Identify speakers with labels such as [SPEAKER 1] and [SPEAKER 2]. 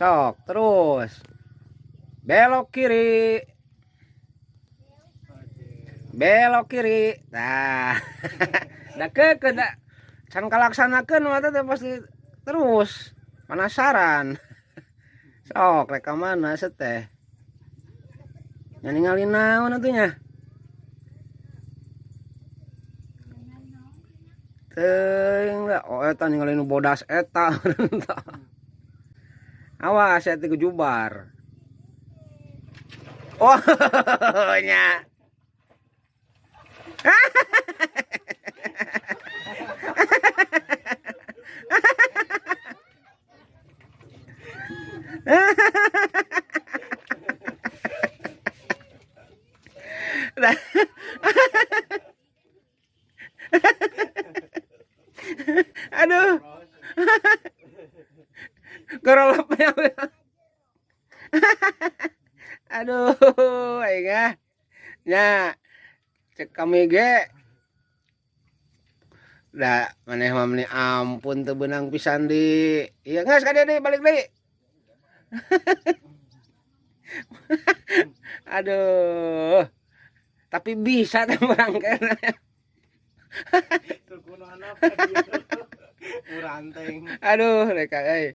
[SPEAKER 1] Sok, terus. Belok kiri. Belok kiri. Nah. Da keukeuh da can kalaksanakeun mah teh pasti terus penasaran. Sok rek ka mana teh? Nya ningali naon atuh nya? Teuing da, oh eta ningali nu bodas eta. Awas ya teh jubar. Oh nya. Aduh. Gerolopnya. Aduh, aing ah. Nya cek kami ge. Da maneh mah meni ampun teu beunang pisan di. Iya geus ka dieu deui balik deui. Aduh. Tapi bisa teh berangkana. Aduh, rek euy.